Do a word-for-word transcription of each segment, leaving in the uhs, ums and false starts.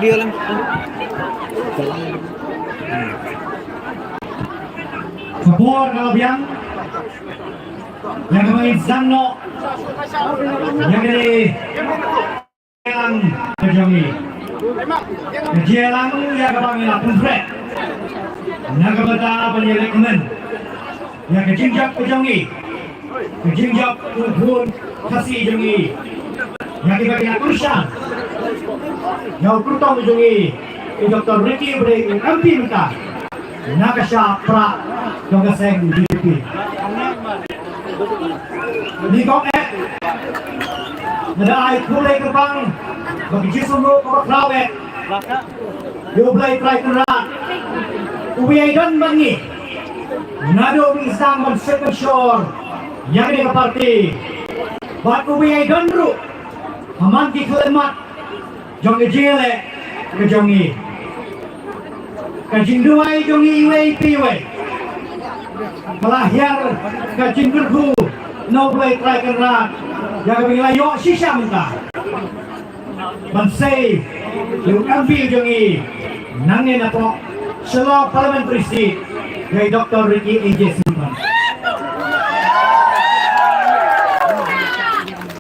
Ka por ka la biang. Ïa kaba ngin sdang noh ïa kane ka jingïalang ka jong ngi. Ka jingïalang ïa kaba ngi la pynphred na ka bynta ban ïaleh kmen ïa ka jingjop ka jong ngi, ka jingjop u khun Khasi jong ngi, ïa kiba ki la kyrshan ïa u kyrtong jong ngi, i Doktor Ricky, ba dei u M P mynta na ka shap prah jong ka seng B J P. Ni kong eh, nga da ai khublei kyrpang ba ki jingsngew ka khraw eh ïa U Blei Trai Kynrad, uba ïai don bad ngi naduh ba ngi sdang ban sep ban shor ïa kane ka party, bad uba ïai don ruh ha man ki khyllipmat jong ka jingïaleh ka jong ngi. Ka jingduwai jong ngi iwei pa iwei ka la hiar ka jingkyrkhu na U Blei Trai Kynrad ïa kaba ngi la ïoh shisha mynta ban sei ïa u M P jong ngi nangne napoh Shillong Parliamentary Seat, ïa i Doktor Ricky A J Syngkon.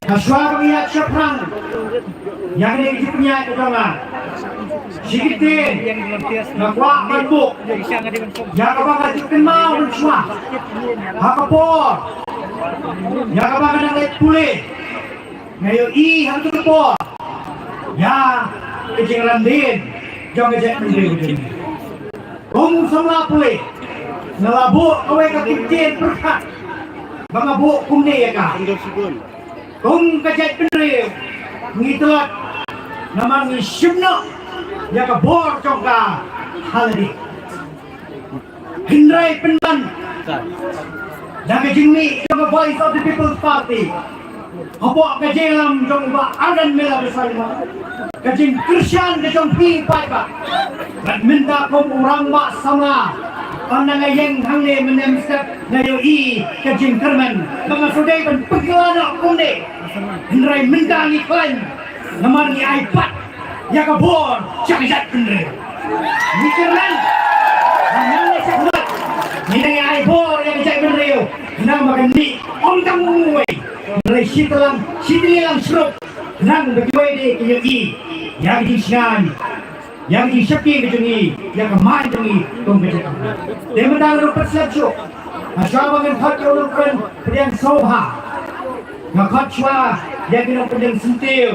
Hashwa ba ngi ïaid shaphrang ïa kane ka jingpynïaid ka jong nga, shi kyntien nga kwah ban buh ïa kaba nga ju kynmaw mynshuwa ha ka por, ïa kaba nga dang leit pule. Nga ïohi ha kato ka por ïa ka jingran dien jong ka jaitbynriew jong ngi. Kum u samla pule, nga la buh kawei ka kyntien pyrkhat ba nga buh kumne ïa ka. Kum ka jaitbynriew ngi tlot namar ngi shim noh ïa ka bor jong ka ha lade. Hynrei pynban da ka jingmih jong ka Voice of the People Party hapoh ka jingïalam jong u Bah Ardent Miller Basaiawmoit, ka jingkyrshan ka jong phi paidbah. Bad mynta kum u rangbah samla, ynda nga ïeng hangne mynne mynstep nga ïohi ka jingkyrmen ba nga shu dei ban pynkylla noh kumne. Hynrei mynta ngi khlaiñ namar ngi ai pat ïa ka bor sha ka jaitbynriew. Ngi kyrmen ba nang leit shakhmat ngi dang ïa ai bor ïa ka jaitbynriew, khnang ba kan mih ym tang uwei, hynrei shi tylli lang, shi tylli lang shrup, khnang ba kiwei de kin ïohi ïa ka jingshngaiñ, ïa ka jingshakri ka jong ngi, ïa ka main jong ngi kum ka jaitbynriew. Te mynta nga ruh pat slem shuh, hashwa ba ngan khot ïa u nongkren pdiang sngewbha, nga khot shuwa ïa ki nongpdiang syntiew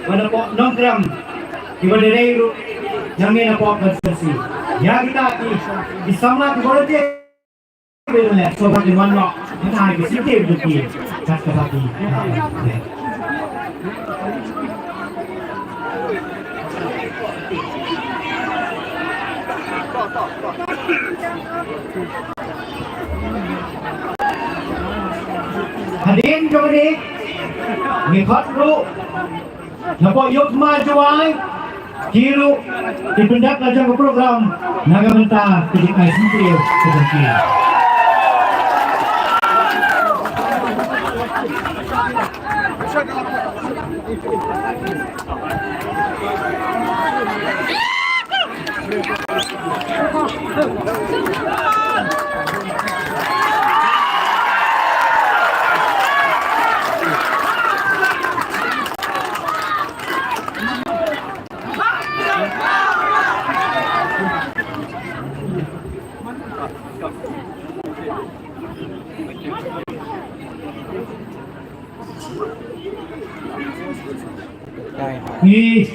ba napoh Nongkrem, kiba dei ruh nangne napoh constituency. Ïa kita ki, ki samla, ki volunteer, ba leh sngewbha kin wan noh ban ai ki syntiew jong ki kat kaba ki. Hadien jong kane ngi khot ruh napoh Youth Hima Jowai, ki ruh ki pyndep la jong ka program na ka bynta ka jingai syntiew ka jong ki. Ngi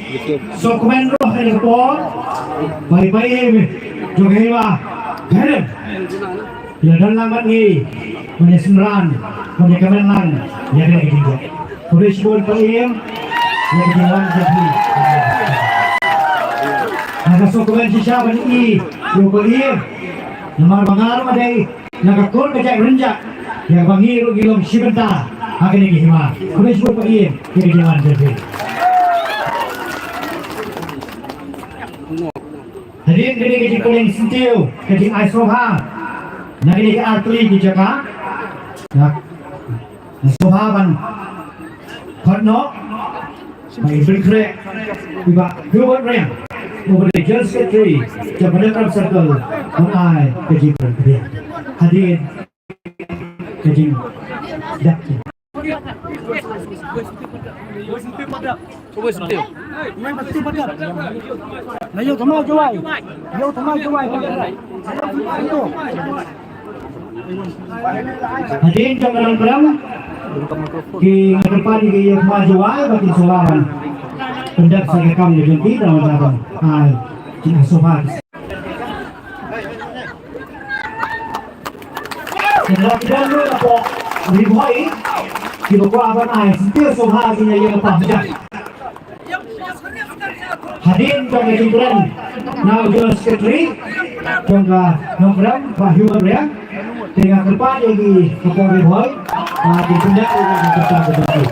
sngewkmen ruh ha kane ka por ba i Paiem jong ka Hima Garden i la don lang bad ngi ban ïa synran, ban ïa kmen lang ïa kane ka jingjop. Khublei shibun Paiem ïa ka jingwan jong phi. Nga sngewkmen shisha ban ïohi ïa u Paiem namar ba nga ruh nga dei na ka kur ka jaid Rynjah, ïa kaba ngi ruh ngi long shi bynta ha kane ka hima. Khublei shibun Paiem ïa ka jingwan jong phi. Hadien kane ka jingpylleng syntiew, ka jingai sngewbha na kine ki artylli ki jaka, nga sngewbha ban khot noh Ba i pynkhreh i Bah Hubert Riang, uba dei General Secretary jong ka Nongkrem Circle, ban ai ka jingkren pdiang. Hadien ka jingdap. Hadien jong ka Nongkrem, ki nga kyrpad ïa ki ïa u Kma Jowai ba kin sngewbha ban pyndep sa ka kam ka jong ki, da ban ai jingïasngewbha. Ki la ki don ruh hapoh Ri Bhoi kiba kwah ban ai syntiew sngewbha ki ïa ïa ka pah jai. Hadien jong ka jingkren na u General Secretary jong ka Nongkrem, Bah Hubert Riang, te nga kyrpad ïa ki hapoh Ri Bhoi ba kin pyndep ïa ka pah jai.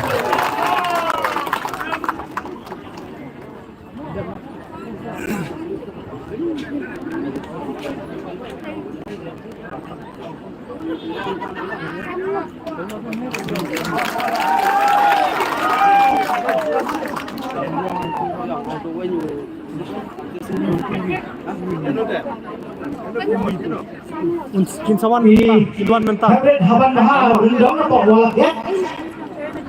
Un kin sa wan, kin wan mynta. Hapdeng haban ha Rindong na pok wala ya.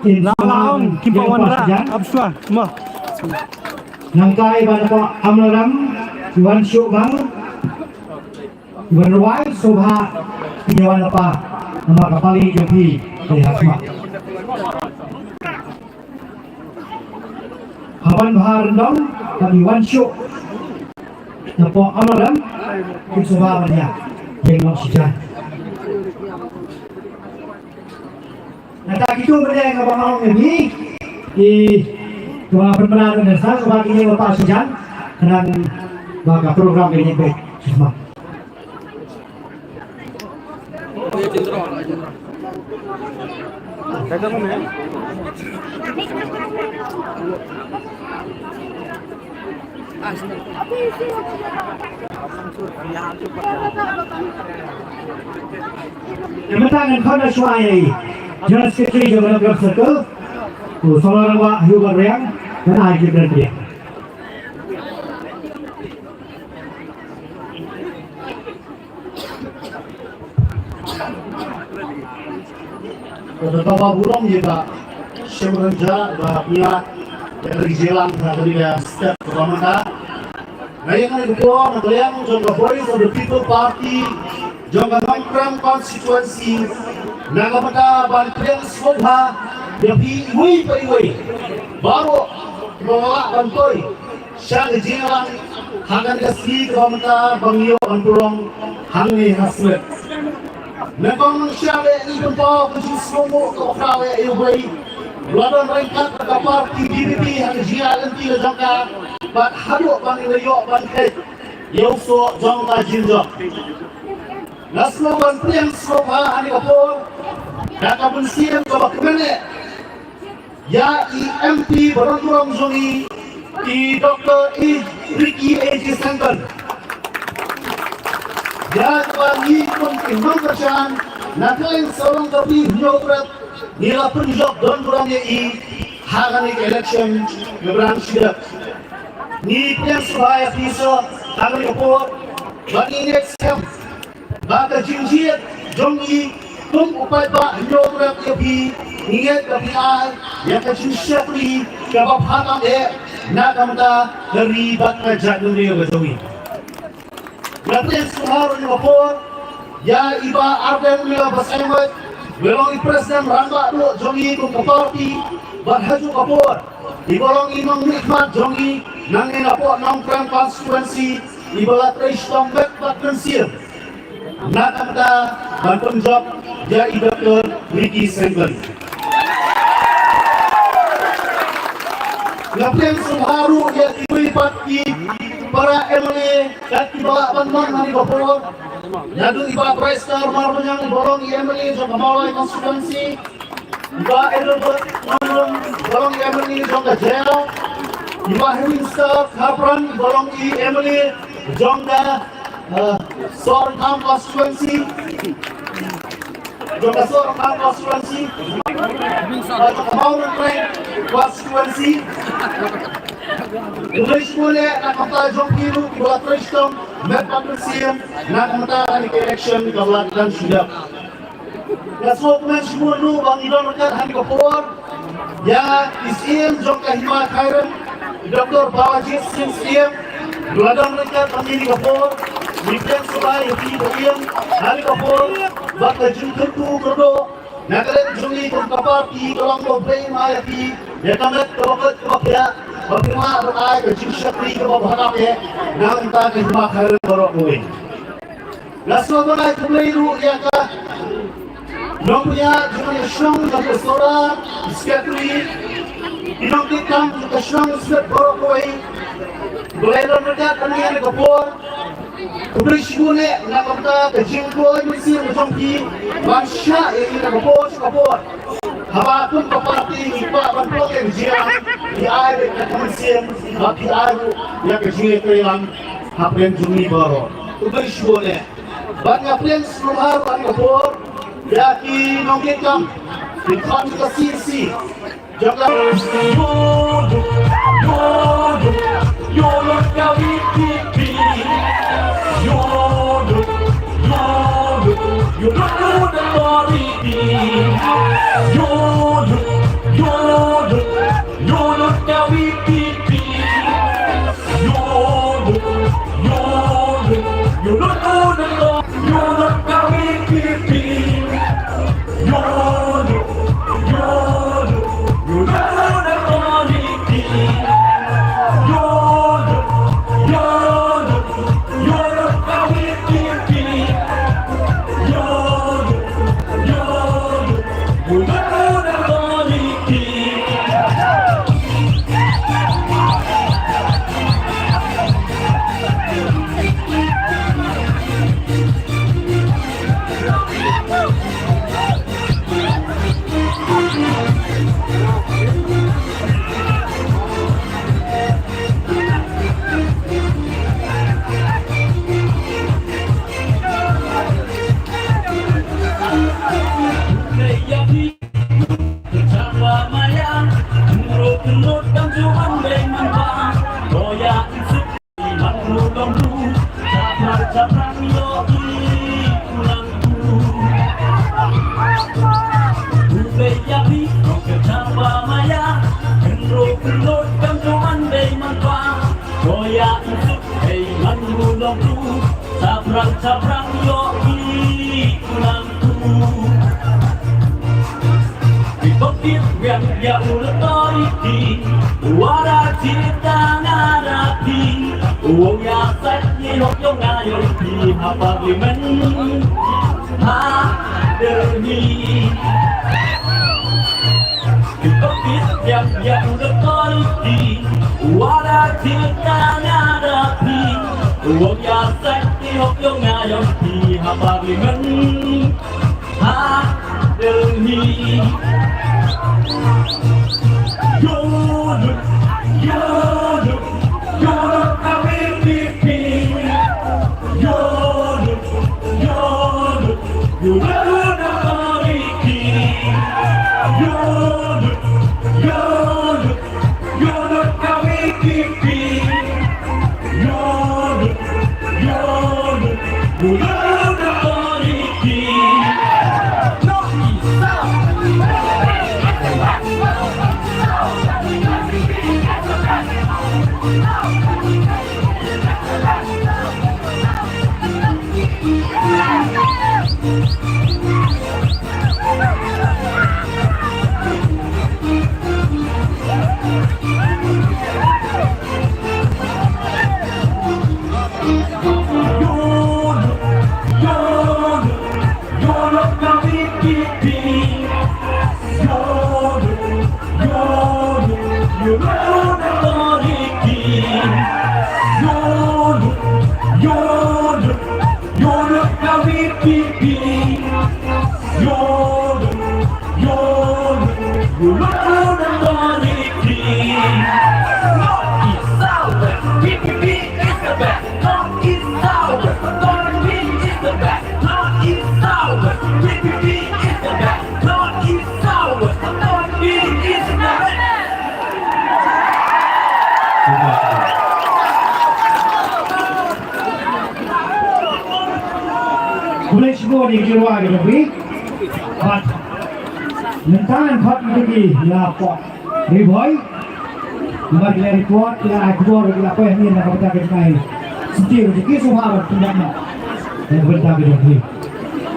Kin la sa wan ong kin pok wan ra. Ap sua ma. Nangkai ban pok Amlaram wan shu bang. Wan rwai subha kin wan pa. Nama kapali jong phi. Kin hasma. Haban bha Rindong, kami wan shuh. Napoh Amlaram, kin sngewbha ban ïa ïeng noh shijan. Nangta kitu mynne nga ba nga ong ïa phi, i to nga pynbna na sa sngewbha ki ïeng noh shijan, khnang ba ka program ka ïeng beit. Sngewbha. Ïa mynta ngan khot na shuwa ïa i General Secretary jong ka Nongkrem Circle, u Samla Rangbah Hugh Riang, ban ai jingkren pdiang. Ka da kaba burom ïa ka Shemranja ba pynïaid ïa ka ri jylla ha ka ri ka step ka ba mynta. Nga ïa nga ïa ka por na ka liang jong ka Voice of the People Party jong ka Nongkrem constituency na ka bynta ban pdiang sngewbha ïa phi iwei pa iwei baroh kiba lah ban poi sha ka jingïalang ha kane ka sngi kaba mynta ba ngi ïoh ban pynlong hangne ha Smet. Nyngkong nyngshah leh ngi pynpaw ka jingsngewnguh kaba khraw ïa iwei ba la don ryngkat bad ka party V P P ha ka jingïaid lynti ka jong ka bad haduh ba ngin ïoh ban kheit ïa u soh jong ka jingjop. Nga sngewbha ban pdiang sngewbha ha kane ka por da ka mynsiem kaba kmen eh ïa i M P ba don burom jong ngi, i Doctor A, Ricky A J Syngkon. Ïa kaba ngi kum ki nongkyrshan na kylleng sawdong ka ri Hynñiewtrep ngi la pynjop don burom ïa i ha kane ka election kaba dang shu dep. Ngi pdiang sngewbha ïa phi shuh ha kane ka por ba ngi ngeit skhem ba ka jingjied jong ngi kum u paidbah Hynñiewtrep ïa phi, ngi ngeit ba phi ai ïa ka jingshakri kaba bha tam eh na ka bynta ka ri bad ka jaitbynriew ka jong ngi. Nga pdiang sngewbha ruh ha kane ka por ïa i Bah Ardent Miller Basaiawmoit, uba long i President rangbah duh jong ngi kum ka party, bad ha kajuh ka por iba long i nongmihkhmat jong ngi nangne napoh Nongkrem constituency, iba la trei shitom met bad mynsiem na ka bynta ban pynjop ïa i Doctor Ricky Syngkon. Nga pdiang sngewbha ruh ïa kiwei pat ki para M L A kat kiba lah ban mon ha kane ka por. Naduh i Bah Brightstar Marbaniang, iba long i M L A jong ka Mawlai constituency. I Bah Adelbert Nonglum, iba long i M L A jong ka Jaïaw. I Bah Hewin Star Khapran, iba long i M L A jong ka, eh, Sohryngkham constituency. Jong ka Sohryngkham constituency. Mawryngkneng constituency. Khublei shibun eh na ka bynta jong phi ruh kiba la trei shitom met bad mynsiem na ka bynta kane ka election kaba la dang shu dep. Nga sngewkmen shibun ruh ba ngi don ryngkat ha kane ka por ïa i Syiem jong ka Hima Khyren, Doctor Balajied Singh Syiem, ba la don ryngkat ha kane ka por. Ngi pdiang sngewbha ïa phi ba ïeng ha kane ka por bad ka jingkyrkhu kyrdoh na ka liang jong ngi kum ka party ka long ba phi ma ïa phi ïa ka met kaba koit kaba khiah, ba phi ma ai ka jingshakri kaba bha eh na ka bynta ka Hima Khyren baroh kawei. Nga sngewbha ban ai khublei ruh ïa ka nongpynïaid jong ka shnong, ka Sora, secretary, ki nongtrei kam jong ka shnong, secretary baroh kawei ba la ïadon ryngkat ha kane ka por. Khublei shibun eh na ka bynta ka jingkloi mynsiem ka jong phi ban shah ïa ngi na ka por sha ka por. Haba kum ka party ngi kwah ban pynlong ïa ka jingïalang, phi ai beit ka mynsiem bad phi ai ruh ïa ka jingïatreilang hapdeng jong ngi baroh. Khublei shibun eh. Bad nga pdiang sngewbha ruh ha kane ka por ïa ki nongtrei kam, ki khon ka C C. Jong ka Ni ki rwai ki jong phi. Bad mynta yn khot ïa ki la pok Ri Bhoi. Namar ki la report, ki la ai khubor, ki la poi hangne na ka bynta ka jingai syntiew jong ki, sngewbha ban pyndep noh na ka bynta ka jong phi.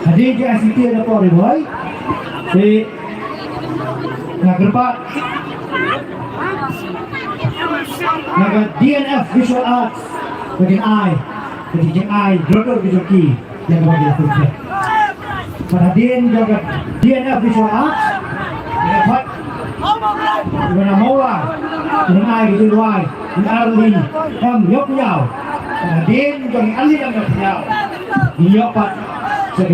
Hadien ki ai syntiew na pok Ri Bhoi, te nga kyrpad na ka D N F Visual Arts ba kin ai ka jingai brother ka jong ki. Ïa kaba ki la pynbeit. Bad hadien jong ka D N F Visual Arts, ïa ka khot, ïa ka Mawlai, ïa ka ai ka jingrwai, ïa Arlene M Ïohpynïaw. Bad hadien jong ïa Arlene M Ïohpynïaw, ïa ka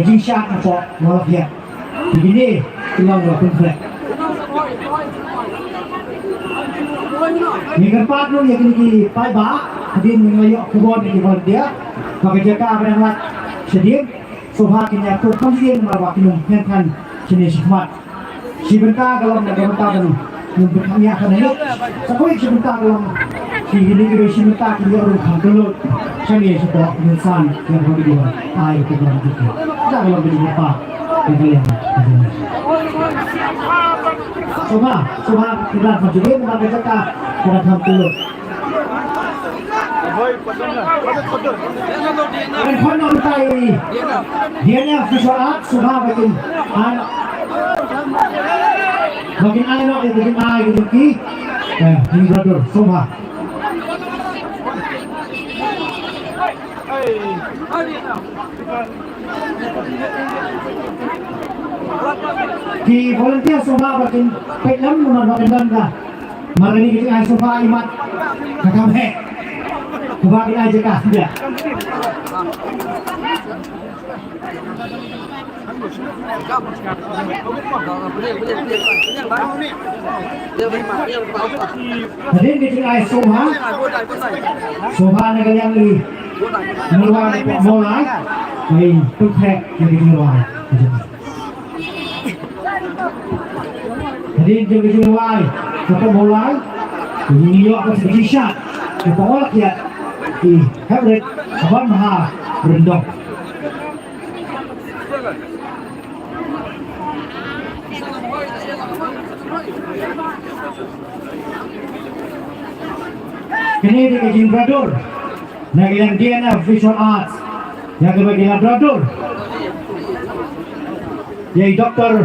jingshad na pok Mawlai. Kine ki long la pynbeit. Ngi kyrpad ruh ïa kine ki paidbah, hadien ngi la ïoh khubor na ki volunteer ba ka jaka ka dang lait shadien. Sngewbha kin ïa pur kham sien namar ba kin ym kren khan shane shakhmat. Shi bynta ka long na ka bynta ban ym pynkham ïa ka nangno. Sa kawei shi bynta ka long. Shi kine ki dei shi bynta ki ïa rung kham kyllut. Shane shapoh ngi san ïa ka video. Ai ka long jiki. Ka long video pa. Ka long. Sngewbha, sngewbha ki dang kham jiki namar ka jaka ka dang kham kyllut. Kan khot noh mynta ïa i D N F Visual Arts, sngewbha ba kin ai noh. Ba kin ai noh ïa ka jingai ka jong ki. Eh, ki brother, sngewbha. Ki volunteer sngewbha ba kin peit lem namar ba kin don ka Mar kane ka jingai sofa i mat. Ka kam heh. Ka ba ki ai jaka dia. Hadien ka jingai sofa. Sofa na ka liang i Mawlai. Mawlai. Ai, tu heh na ka jingai. Hadien jong ka jingrwai, ka pynmawlai, ngi ïoh ka shisha, ka pynmawlai ïa i Hemrit, ka ban maha ryndong. Kane dei ka jingbradur. Na ka liang D N F Visual Arts. Ïa kaba ki la bradur. Ïa i Doktor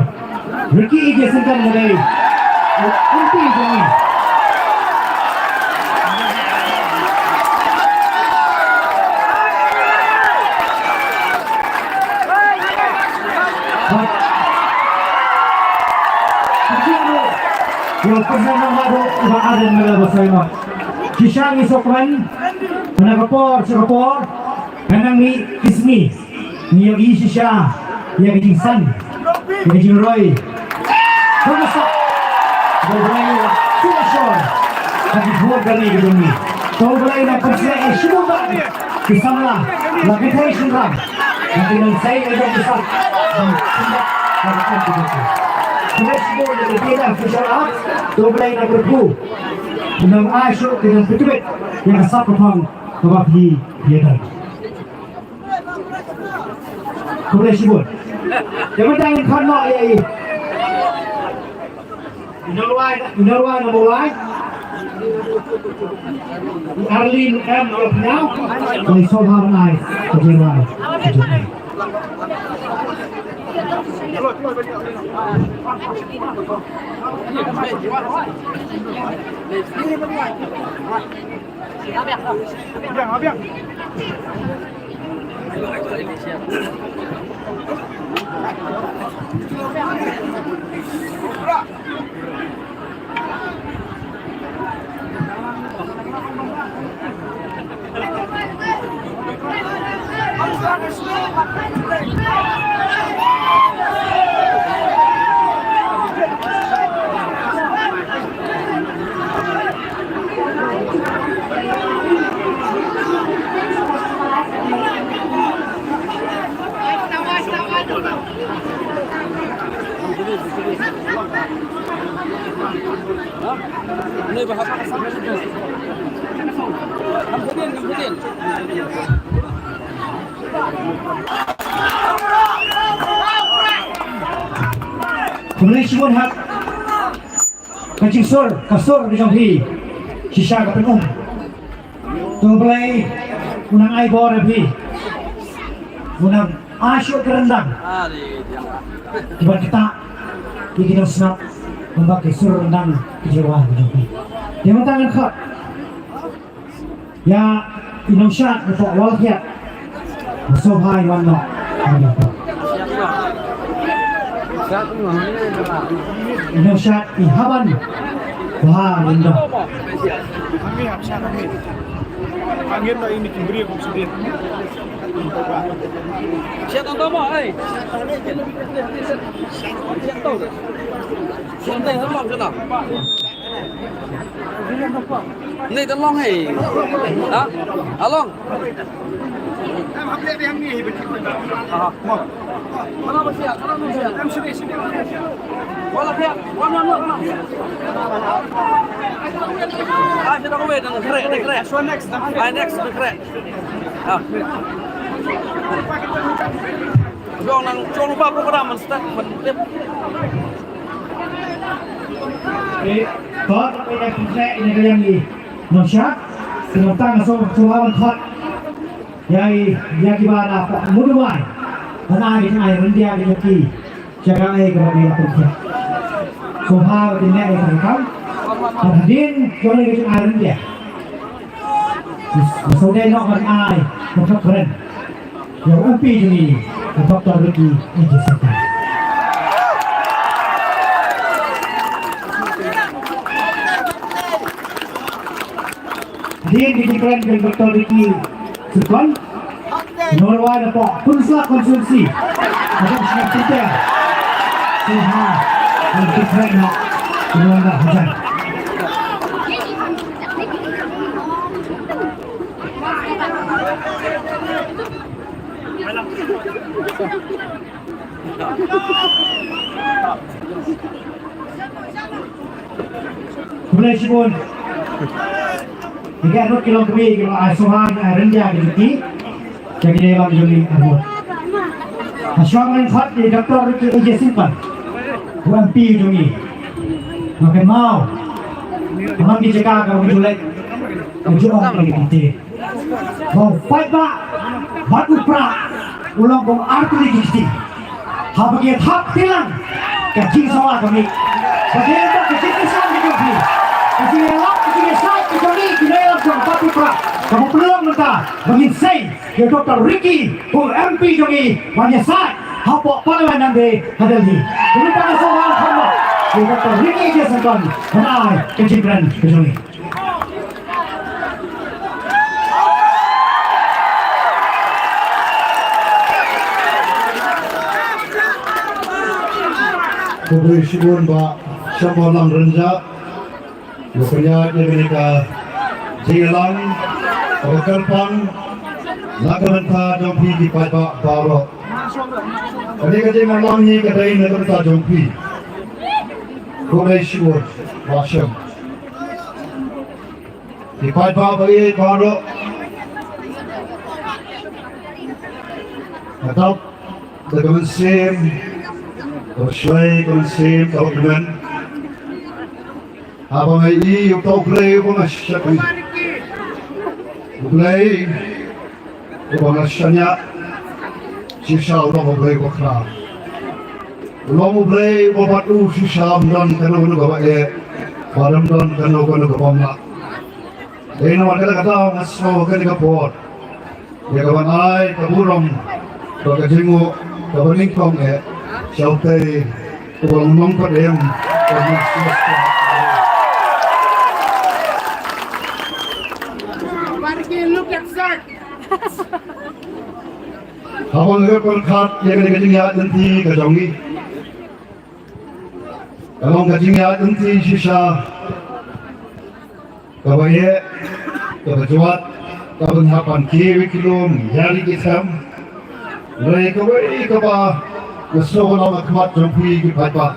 Ricky E J Syngkon ka dei. Aunty jong ngi. Bad. Ïa u President Nongbah ruh, i Bah Ardent Miller Basaiawmoit. Shisha ngi sngewkmen, na ka por sha ka por, ka nang mih ki sngi, ngi ïohi shisha ïa ka jingsan, ïa ka jingroi. Ka ngasa, ka U Blei u la sngewshon ha ki bor kane ka jong ngi. Ka U Blei u la pynsngew ïa shibun ki samla, la kynthei shynrang, la ki nongshai ïa jong ki sap. Khublei shibun ïa ka D N F Visual Arts, ka U Blei u la kyrkhu. Nang ai shuh ki nang pynbeit ïa ka sap ka thong kaba phi ïa don. Khublei shibun. Te mynta ngin khot noh ïa i. I nongrwai, i nongrwai na Mawlai. I Arlene M Ïohpynïaw. Ngi sngewbha ban ai ka jingrwai. Khublei shibun ha ka jingsur, ka sur ka jong phi shisha ka pynum. To Blei un nang ai bor ïa phi, un nang ai shuh ka ryndang kiban ktah ïa ki nongsngap, kumba ki sur ryndang ki jingrwai ka jong phi. Te mynta ngan khot ïa i nongshad, i Walkhiat. Sngewbha wan noh. I nongshad i Haban Bha Lyngdoh. Ni ta long hei. Ha? Along. Aha. Wala kya? Wan, wan, wan, wan. Ah, kita ko wait, nang kre, nang kre. Ai, next, nang kre. Ah. Jong nang, jong lupa program man start, man tip. Eh, tot, eh, eh, eh, eh, eh, nong sha, nong tang, so, so, lawan khot. Ïa, ïa, kiba na, mudu mai. Mana, eh, eh, rendia, eh, ki. Sha ka, eh, kiba, eh, pun, eh. So, ha, eh, eh, eh, kam. Hadien, jong, eh, eh, rendia. So, dei, no, man, eh, eh, kren. Ïa u M P jong ngi, u Doctor Ricky A J Syngkon. Hadien ki jingkren jong u Doctor Ricky Syngkon, ngi rwai na pdeng Pynursla constituency. Hajan shnong Pynter. Sngewbha ban jingkren ha u nongïalam hajan. Khublei shibun. Ïa ki arngut ki longkmie kiba la ai sngewbha, ai ryndia ki jong ki. Ïa ki nongïalam jong ngi arngut. Shuwa ban khot ïa u Doctor Ricky A J Syngkon, u M P jong ngi. Nga kynmaw, ha man ki jaka kaba ju leit, ka ju ong ïa ki, te ba u paidbah bad u Prah u long kum artylli ki kti. Haba ki thap tilang, ka jingsawa ka mih. Ka jingïalap, ka jingïasaid ka jong phi. Ka jingïalap, ka jingïasaid ka jong ngi, ki nongïalam jong ka party Prah. Kaba pynlong mynta ba ngin sei ïa u Doctor Ricky, u M P jong ngi, ban ïasaid hapoh Parliament nangta ha Delhi. Kumta ka sngewbha kham ïa u Doctor Ricky A J Syngkon ban ai ka jingkren ka jong ngi. Khublei shibun Bah Shemphang Rynjah. Nga pynïaid ïa kane ka jingïalang kaba kyrpang na ka bynta jong phi ki paidbah baroh. Kane ka jingïalang hi ka dei na ka bynta jong phi. Khublei shibun Bah Shem. Ki paidbah ba ïeit baroh. Nga dap da ka mynsiem kaba shlei, ka mynsiem kaba kmen. Haba nga ïohi ïa uta U Blei uba nga shakri, U Blei uba nga shaniah, shisha u long U Blei uba khraw. U long U Blei uba bad u shisha ym don kano kano kaba eh, bad ym don kano kano kaba ym lah. Dei namar kata ka daw nga sngew ha kane ka por ïa kaban ai ka burom bad ka jingnguh kaba nyngkong eh sha utei uba long nongpynim. Haba nga pyrkhat ïa kane ka jingïaid lynti ka jong ngi, ka long ka jingïaid lynti shisha kaba ïeh, kaba jwat, kaba ngi hap ban kiew ïa ki lum, ïa ki them. Hynrei kawei kaba nga sngew ban ong ha khmat jong phi ki paidbah,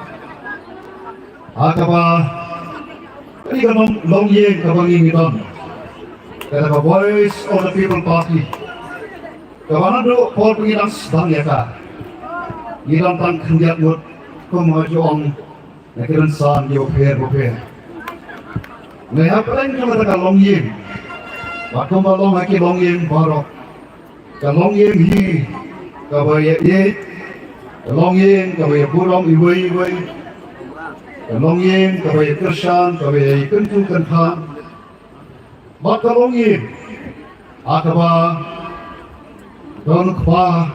ha kaba kane ka long, longïing kaba ngi ngi don, kata ka Voice of the People Party, kaba naduh por ba ngi dang sdang ïa ka, ngi don tang khyndiat ngut. Kumba ju ong na ki rynsan kiba pher bapher. Ngi hap pyrshang kumta ka longïing. Bad kumba long ha ki longïing baroh. Ka longïing hi kaba ïa ïeit. Ka longïing kaba ïa burom iwei iwei. Ka longïing kaba ïa kyrshan, kaba ïa kyntu kynthan. Bad ka longïing ha kaba don u Kpa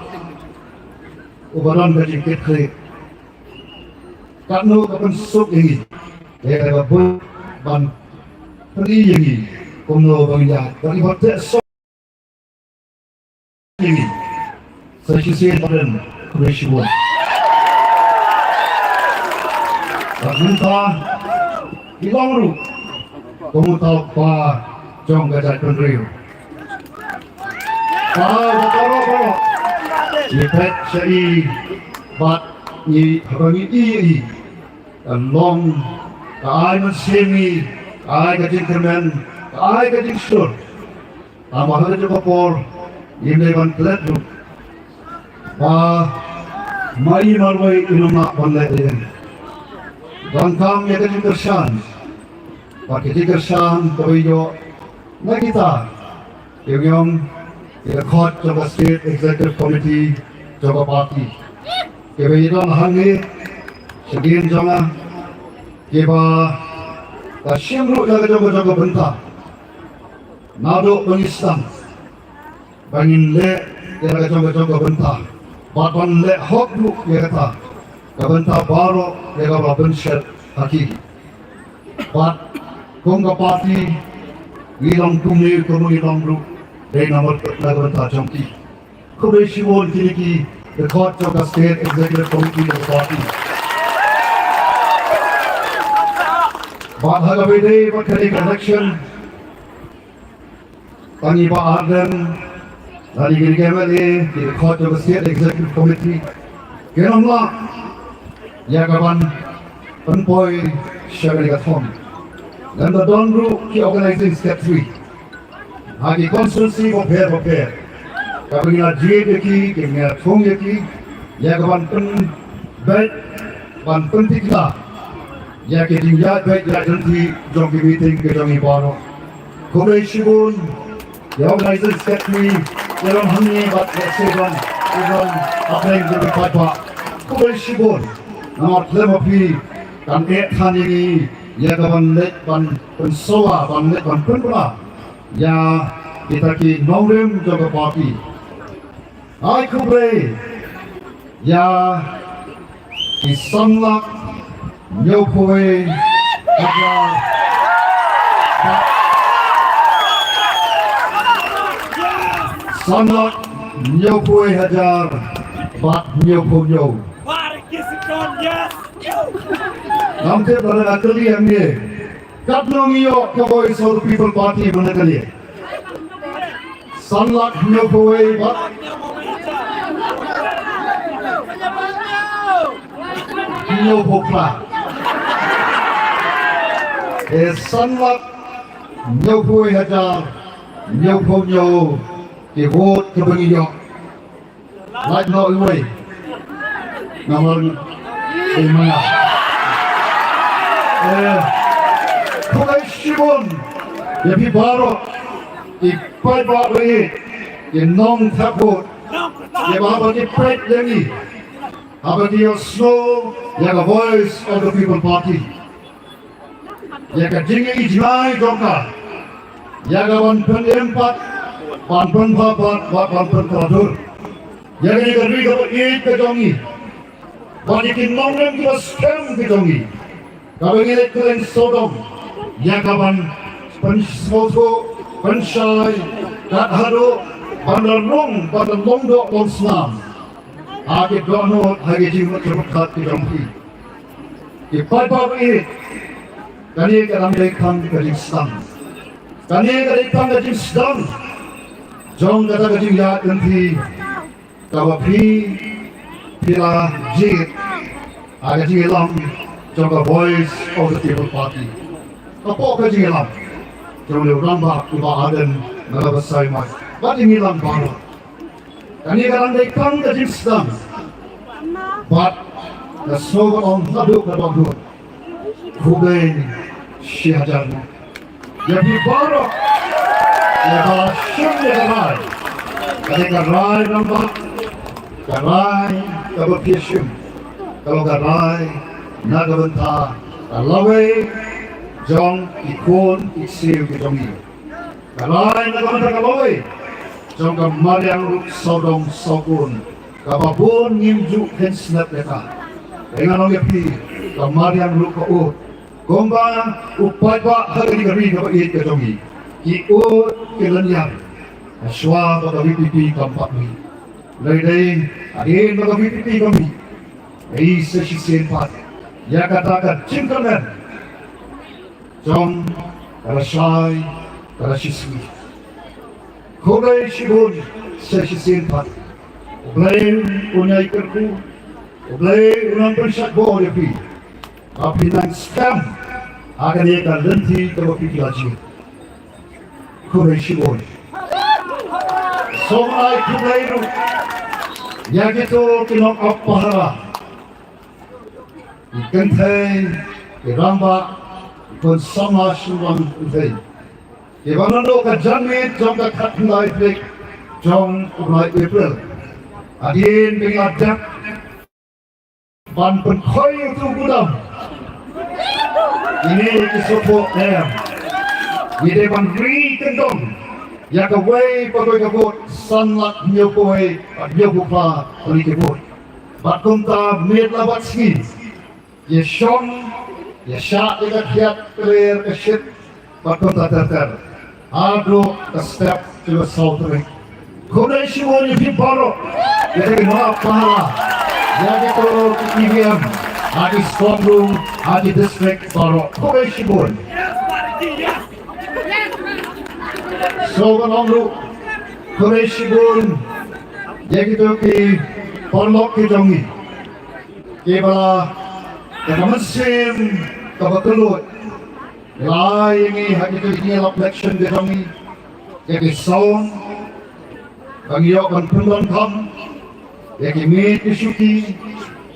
uba don ka jingkitkhlieh. Katno ka pynsuk ïa ngi, ïa ka bun ban pyni ïa ngi kumno ban ïaid, ban ïa ban teh suk ïa ngi. Sa shisien pat, khublei shibun. Bad mynta ngi long ruh kum uta u kpa jong ka jaitbynriew. Kpa uba baroh baroh ngi peit sha i bad ngi, haba ngi ïohi ïa i, ka long, ka ai mynsiem ïa ngi, ka ai ka jingkyrmen, ka ai ka jingshlur. Tangba ha kata ka por ngim dei ban klet ruh ba ma i marwei im lah ban leh lem. Donkam ïa ka jingkyrshan. Bad ka jingkyrshan kaba ïoh na kita kiba ïong, ki dkhot jong ka State Executive Committee jong ka party, kiba ïadon hangne sha dien jong nga, kiba la shim ruh ïa la ka jong ka jong ka bynta naduh ba ngi sdang ba ngin leh ïa la ka jong ka jong ka bynta, bad ban leh hok ruh ïa kata ka bynta baroh ïa kaba la pynshet ha ki. Bad kum ka party ngi long kumne, kumne ngi long ruh dei namar ka bynta jong ki. Khublei shibun kine ki dkhot jong ka State Executive Committee jong ka party. Bad ha kaba ïadei bad kane ka election, tang i Bah Ardent lane kine ki M L A, ki dkhot jong ka State Executive Committee, kim lah ïa ka ban pynpoi sha kane ka thong. Lada don ruh ki organizing secretary ha ki constituency bapher bapher, kaba ngi la jied ïa ki, kaba ngi la thung ïa ki ïa ka ban pynbeit, ban pyntikna ïa ki jingïaid beit ïaid lynti jong ki meeting ki jong ngi baroh. Khublei shibun ïa organizing secretary, ïa ram hangne bad ïa Sevan, ïa ram hapdeng jong ki paidbah. Khublei shibun namar khlem ma phi kan eh than ïa ngi ïa ka ban leit ban pynsawa, ban leit ban pynbna ïa kita ki nongrim jong ka party. Ai khublei ïa ki san lak hynñiewphew wei hajar, san lak hynñiewphew wei hajar bad hynñiewphew hynñiew. Ngam tip lada nga kylli hangne, katno ngi ïoh ka Voice of the People Party mynta kane? San lak hynñiewphew wei bad hynñiewphew phra. Te san lak hynñiewphew wei hajar hynñiewphew hynñiew ki vote kiba ngi ïoh. Lait noh iwei. Namar i maya. Eh, khublei shibun ïa phi baroh, i paidbah ba ïeit, i nongthep vote, ïa ba haba ki peit ïa ngi, haba ki ïohsngew ïa ka Voice of the People Party. Ïa ka jingïohi jngai jong ka, ïa ka ban pynim pat, ban pynbha pat, ban, ban pynkylla dur ïa kane ka ri kaba ïeit ka jong ngi, bad ïa ki nongrim kiba skhem ki jong ngi, kaba ngi leit kylleng sawdong ïa ka ban pynsngewthuh, pynshai, kat haduh ban da rung, ban da long doh long snam ha ki dohnud, ha ki jingmut jingpyrkhat ki jong phi. Ki paidbah ba ïeit, kane ka dang dei tang ka jingsdang. Kane ka dei tang ka jingsdang jong kata ka jingïaid lynti kaba phi, phi la jied ha ka jingïalam jong ka Voice of the People Party. Hapoh ka jingïalam jong u rangbah u Bah Ardent Miller Basaiawmoit bad ïa ngi lang baroh. Kane ka dang dei tang ka jingsdang. Bad Nga sngewbha ong naduh ka dohnud, khublei shihajar nguh ïa phi baroh ïa ba shim ïa ka rai, ka dei ka rai rangbah, ka rai kaba phi shim ka long ka rai na ka bynta ka lawei jong ki khun ki ksiew ki jong ngi. Ka rai na ka bynta ka lawei jong ka mariang ruh sawdong sawkun kaba bun ngim ju khein sngap ïa ka. Te ngan ong ïa phi, ka mariang ruh ka ud kumba u paidbah ha kane ka ri kaba ïeit ka jong ngi ki ud ki lynñiar shuwa ba ka VPP kam pat mih. Lei dei hadien ba ka VPP kam mih, ei sa shisien pat ïa kata ka jingkyrmen jong ka lashai ka lashisngi. Khublei shibun sa shisien pat. U Blei un ïai kyrkhu, U Blei un nang pynshait bor ïa phi ba phin nang skhem ha kane ka lynti kaba phi la jied. Khublei shibun. Sngewbha ai khublei ruh ïa kito ki nongap pahara, ki kynthei, ki rangbah, ki khun samla shnong kynthei, kiba naduh ka janmiet jong ka khatkhyndai tarik jong u bnai April hadien ba ngi la dep ban pynkhoi ïa uto u budam. Kine ki sophoh em, ngi dei ban ri kyndong ïa kawei pa kawei ka vote, san lak hynñiew phew wei bad hynñiew phew phra tylli ki vote. Bad kumta miet la bad sngi ïa shong, ïa shah ïa ka thiat ka ler ka shit bad kumta ter ter haduh ka step kaba saw tarik. Khublei shibun ïa phi baroh, ïa ki nongap pahara, ïa kito ki EVM ha ki strong room ha ki district baroh. Khublei shibun. Sngewbha ong ruh khublei shibun ïa kito ki paralok ki jong ngi kiba da ka mynsiem kaba kylluid la ai ïa ngi ha kito ki ïalap election ki jong ngi, ïa ki sound ba ngi ïoh ban pyndonkam, ïa ki miej ki shuki,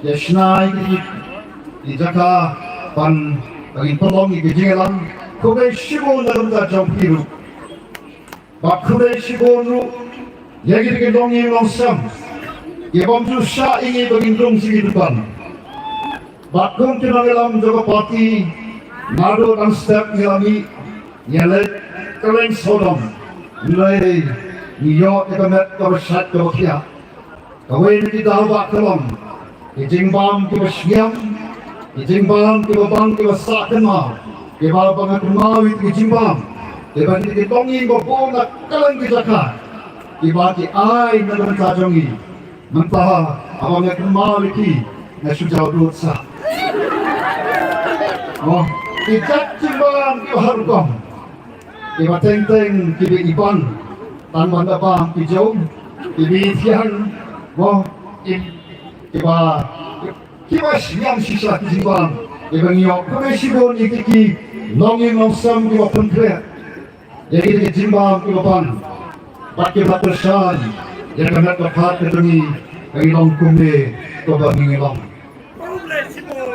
ïa shna ïa ki, ki jaka ban, ban ngin pynlong ïa ki jingïalang. Khublei shibun na ka bynta jong phi ruh. Bad khublei shibun ruh ïa kito ki longïing longsem, ki bym ju shah ïa ngi ba ngin rung sha ki dukan. Bad kum ki nongïalam jong ka party, naduh dang step ngi la mih, ngi la leit kylleng sawdong, hynrei ngi ïoh ïa ka met kaba shait kaba khiah. Kawei na ki daw ba ka long ki jingbam kiba shngiam, ki jingbam kiba bang kiba sah kynmaw, kiba ba nga kynmaw ïa ki jingbam kiba ki, ki longïing ba bun na kylleng ki jaka kiba ki ai na ka bynta jong ngi. Mynta haba nga kynmaw ïa ki nga shu jaw dud sah. Oh, ki jait jingbam kiba har rukom, kiba teng teng kiba i bang, tang ban da bam ki jong, kiba i thiang, mo, ki, kiba, kiba shngiam shisha ki jingbam, kiba ngi ïoh khublei shibun ïa ki, ki longïing longsem kiba pynkhreh ïa ki, ki jingbam kiba bang bad kiba kyrshan ïa ka met ka phad ka jong ngi, ka ngi long kumne kaba ngi ngi long.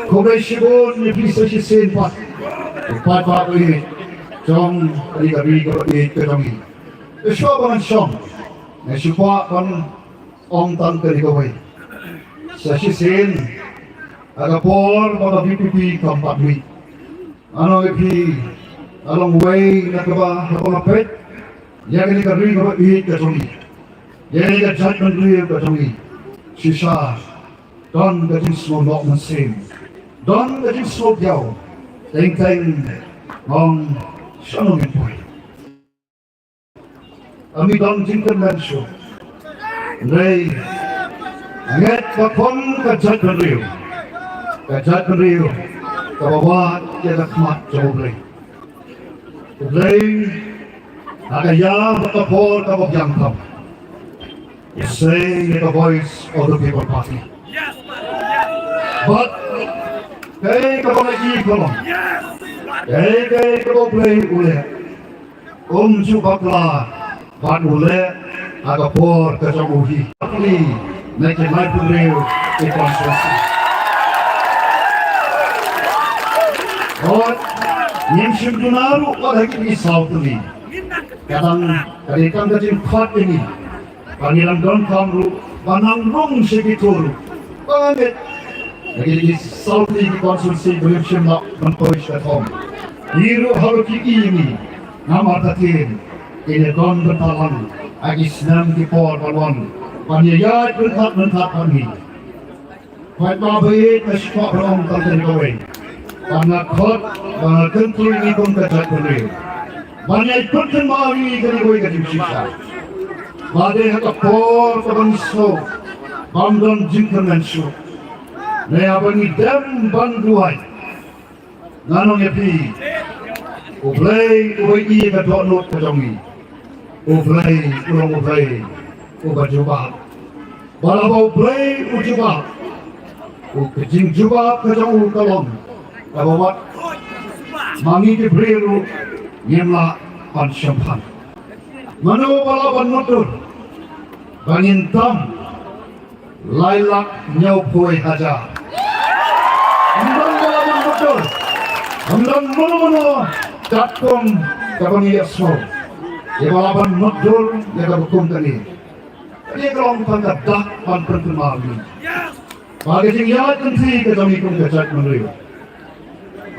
Khublei shibun ïa phi sa shisien pat, u paidbah ba ïeit jong kane ka ri kaba ïeit ka jong ngi. Te shuwa ba ngan shong, nga shu kwah ban ong tang kane kawei. Sa shisien ha ka por ba ka VPP kam pat mih, nga ong ïa phi, nga long uwei na kaba, haba nga peit ïa kane ka ri kaba ïeit ka jong ngi, ïa kane ka jaitbynriew ka jong ngi, shisha don ka jingsngew noh mynsiem, don ka jingsngew diaw. Teng teng nga ong, shano ngin poi? Ym don jingkyrmen shuh. Hynrei nga ngeit ba kum ka jaitbynriew, ka jaitbynriew kaba wad ïa ka khmat jong U Blei. U Blei ha ka ïa bad ka por kaba biang tam, u sei ïa ka Voice of the People Party. Bad kaei kaba ngi i ka long, kaei kaei kaba U Blei u leh, um ju bakla bad u leh ha ka por ka jong u hi. Ni na ki laiphew hynriew ki constituency. Khot, ngim shym duna ruh wat ha kine ki saw tylli. Ka dang, ka dei tang ka jingkhot ïa ngi. Ba ngi dang donkam ruh ban nang rung sha ki tur ruh. Ba ngan leit na kine ki saw tylli ki constituency ba ngim shym lah ban poi sha ka thong. Ngi ruh haduh ki ïa ngi, ngam artatien, kin ïa don bynta lang ha ki snem ki por ban wan, ban ïa ïaid ryngkat ryngkat bad ngi. Hooid, ma ba ïeit, nga sngewbha ban ong tang kane kawei. Ba nga khot, ba nga kyntu ïa ngi kum ka jaitbynriew, ba ngi ai pynkynmaw ïa ngi kane kawei ka jingshisha. Ba dei ha ka por kaba ngi sngew bym don jingkyrmen shuh, ne haba ngi dem ban duwai, ngan ong ïa phi, U Blei uba ïohi ïa ka dohnud ka jong ngi, U Blei u long U Blei uba jubab. Bad haba U Blei u jubab, u, ka jingjubab ka jong u ka long kaba wat ma ngi ki briew ruh ngim lah ban shemphang. Mano ba lah ban mutdur ba ngin tam lai lak hynñiewphew hajar? Ym don ba lah ban mutdur. Ym don mano mano katkum kaba ngi ïohsngew ïa ba lah ban mutdur ïa kaba kum kane. Kane ka long tang ka dak ban pynkynmaw ïa ngi ba ka jingïaid lynti ka jong ngi kum ka jaitbynriew,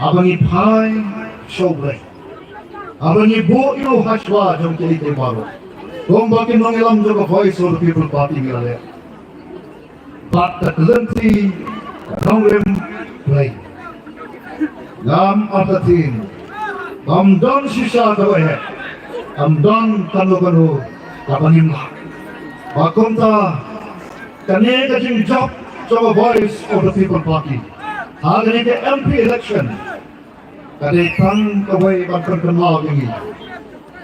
haba ngi phai sha U Blei, haba ngi buh ïa u hashwa jong kiei kiei baroh, kumba ki nongïalam jong ka Voice of the People Party ngi la leh, bad ka lynti ka nongrim Blei, ngam artatien ba ym don shisha kaba heh, ym don kano kano kaba ngim lah. Ba kumta kane ka jingjop jong ka Voice of the People Party ha kane ka M P election ka dei tang kawei ban pynkynmaw ïa ngi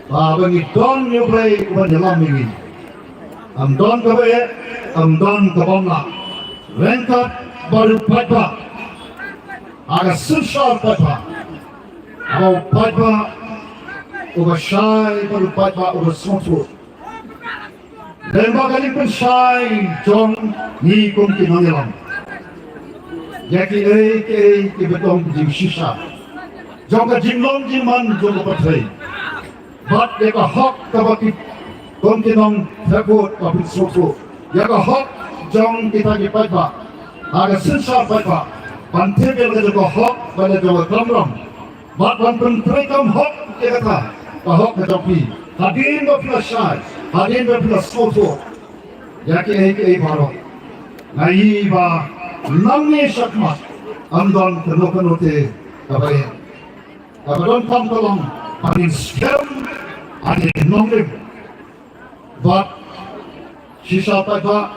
ba haba ngi don ïa U Blei uban ïalam ïa ngi, ym don kaba eh, ym don kaba ym lah. Ryngkat bad u paidbah, ha ka synshar paidbah, haba u paidbah uba shai bad u paidbah uba sngewthuh. Lyngba ka jingpynshai jong ngi kum ki nongïalam ïa kiei kiei kiba long ka jingshisha jong ka jinglong jingman jong ka pyrthei, bad ïa ka hok kaba ki, kum ki nongthep vote ba phin sngewthuh, ïa ka hok jong kita ki paidbah ha ka synshar paidbah ban tip ïa la ka jong ka hok bad la ka jong ka kamram, bad ban pyntreikam hok ïa kata ka hok ka jong phi hadien ba phi la shai, hadien ba phi la sngewthuh ïa kiei kiei baroh. Nga ïohi ba nangne shakhmat ym don kano kano te kaba eh. Kaba donkam ka long ba ngin skhem ha ki nongrim. Bad shisha paidbah,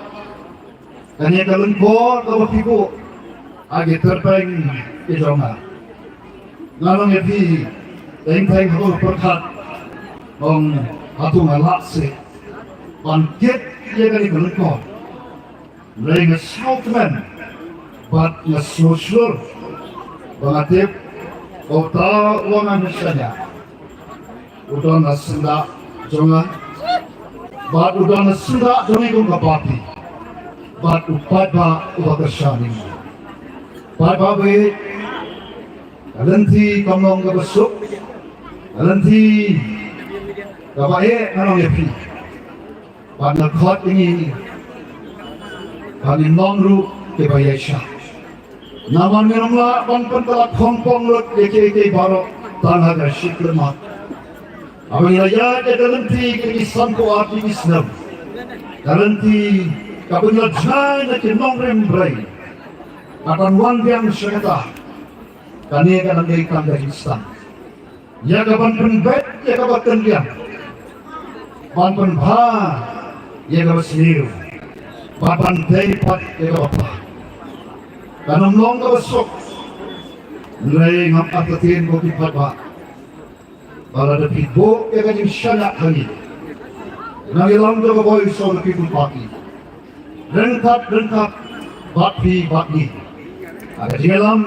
kane ka lyngkor kaba phi buh ha ki tyrpeng ki jong nga, ngan ong ïa phi, teng teng hato pyrkhat, ong hato nga lah seh ban kit ïa kane ka lyngkor. Hynrei nga sngewkmen bad nga sngewshlur ba nga tip ba uta uba ngan shaniah u don ha syndah jong nga, bad u don ha syndah jong ngi kum ka party, bad u paidbah uba kyrshan ïa ngi. Paidbah baieit, ka lynti kam long kaba suk, ka lynti kaba eh, ngan ong ïa phi. Bad nga khot ïa ngi ba ngin long ruh kiba ïaishah. Namar ngim lah ban pynkylla khongpong lut ïa kiei kiei baroh tang ha ka shiklyma. Haba ngi la ïaid ïa ka lynti kine ki sanphew ar tylli ki snem, ka lynti kaba ngi la jngai na ki nongrim Blei, ka dang wan biang sha kata. Kane ka dang dei tang ka jingsdang ïa ka ban pynbeit ïa kaba kyndiang, ban pynbha ïa kaba sniew, bad ban dei pat ïa kaba bha. Kan ym long kaba suk. Hynrei ngam artatien ko ki paidbah, ba lada phi buh ïa ka jingshaniah ha ngi, na ngi long jong ka Voice of the People Party, ryngkat ryngkat bad phi bad ngi, ha ka jingïalam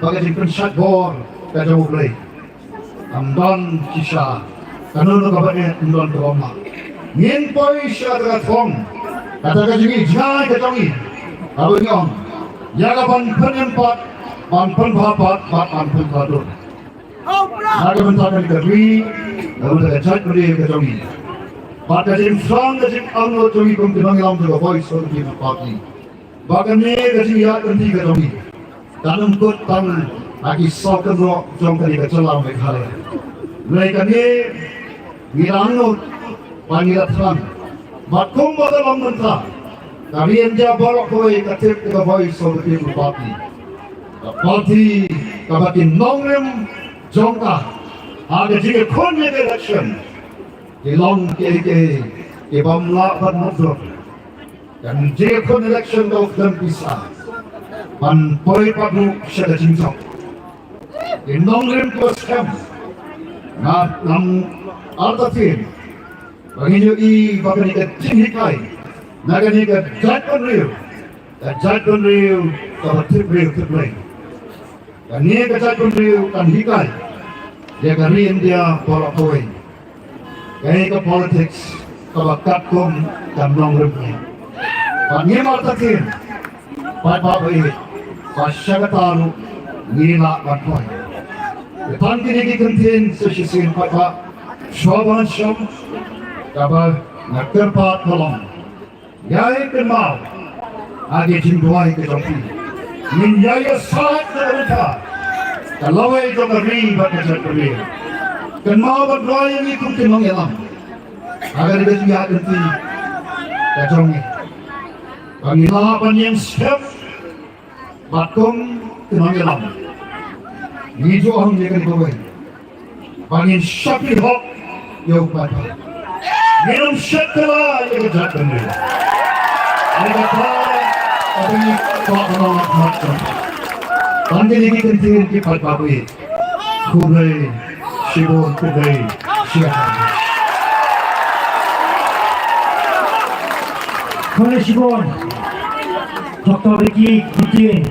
bad ka jingpynshait bor ka jong U Blei, ym don shisha kano kano kaba eh, ym don kaba ym lah. Ngin poi sha kata ka thong, kata ka jingïaid jngai ka jong ngi, kaba ngi ong, ïa ka ban pynim pat ban pynbha pat bad ban pynbha dur na ka bynta kane ka ri, na ka bynta ka jaitbynriew ka jong ngi, bad ka jingthrang ka jingangnud jong ngi kum ki nongïalam jong ka Voice of the People Party. Ba kane ka jingïaid lynti ka jong ngi kan ym kut tang ha ki saw kynroh jong kane ka jylla Meghalaya. Hynrei kane ngi la angnud bad ngi la thrang. Bad kumba ka long mynta, ka ri India baroh kawei ka tip ïa ka Voice of the People Party, ka party kaba ki nongrim jong ka ha ka jingïakhun ïa ka election ki long kiei kiei ki bym lah ban mutdur. Ka jingïakhun election ka khlem pisa ban poi pat ruh sha ka jingjop. Ki nongrim kiba skhem, nga ngam artatien ba ngin ïohi ba kane ka jinghikai na kane ka jaitbynriew, ka jaitbynriew kaba tip briew tip Blei, kane ka jaitbynriew kan hikai ïa ka ri India baroh kawei kaei ka politics kaba katkum ka nongrim. Bad ngim artatien, paidbah ba ïeit, ba sha kata ruh ngi lah ban poi. Te tang kine ki kyntien sa shisien paidbah, shuwa ban shong, kaba nga kyrpad ka long, ïai kynmaw ha ki jingduwai ka jong phi. Ngin ïai ïasaid na ka bynta ka lawei jong ka ri bad ka jaitbynriew. Kynmaw ban duwai ïa ngi kum ki nongïalam ha kane ka jingïaid lynti ka jong ngi, ba ngin lah ban ïeng skhem. Bad kum ki nongïalam, ngi ju ong ïa kane kawei, ba ngin shakri hok ïa u paidbah. Ngin ym shakri ïa ka jaitbynriew. Ïa kata ka dei ka nongïalam. Tang kine ki kyntien ki paidbah ba ïeit. Khublei shibun, khublei shibun. Khublei shibun Doctor Ricky Kiptien.